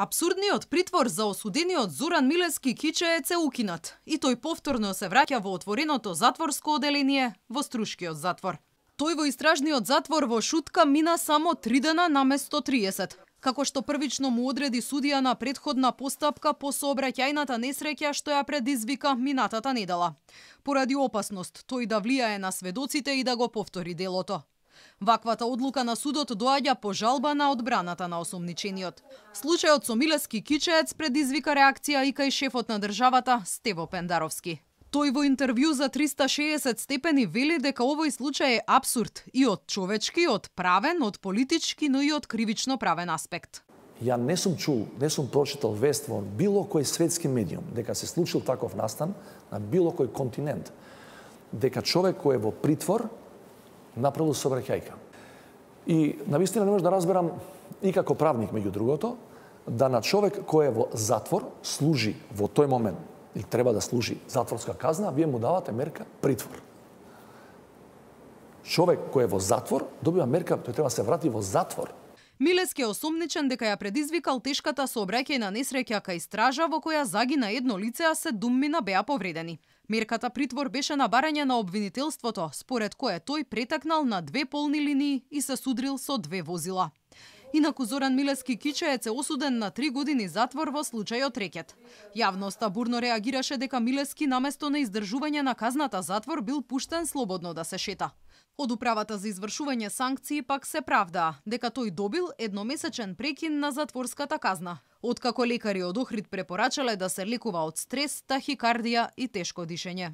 Апсурдниот притвор за осудениот Зоран Милевски Кичеец е укинат и тој повторно се враќа во отвореното затворско оделение во Струшкиот затвор. Тој во истражниот затвор во Шутка мина само 3 дена наместо 30. Како што првично му одреди судија на претходна постапка по сообраќајната несреќа што ја предизвика минатата недела. Поради опасност тој да влијае на сведоците и да го повтори делото. Ваквата одлука на судот доаѓа по жалба на одбраната на осомничениот. Случајот со Милевски Кичеец предизвика реакција и кај шефот на државата Стево Пендаровски. Тој во интервју за 360 степени вели дека овој случај е апсурд и од човечки, од правен, од политички, но и од кривично правен аспект. Ја не сум чул, не сум прочитал вест во било кој светски медиум дека се случил таков настан на било кој континент, дека човек кој е во притвор направил сообраќајка. И навистина не може да разберам и како правник меѓу другото, да на човек кој е во затвор служи во тој момент или треба да служи затворска казна, вие му давате мерка притвор. Човек кој е во затвор добива мерка, тој треба да се врати во затвор. Милевски е осомничен дека ја предизвикал тешката сообраќајна несреќа кај стража во која загина едно лице, а 7 мина беа повредени. Мерката притвор беше на барање на обвинителството, според кое тој претакнал на 2 полни линии и се судрил со 2 возила. Инаку Зоран Милевски Кичеец е осуден на 3 години затвор во случајот рекет. Јавноста бурно реагираше дека Милевски наместо на издржување на казната затвор бил пуштен слободно да се шета. Од управата за извршување санкции пак се правдаа дека тој добил едномесечен прекин на затворската казна, откако лекари од Охрид препорачале да се лекува од стрес, тахикардија и тешко дишење.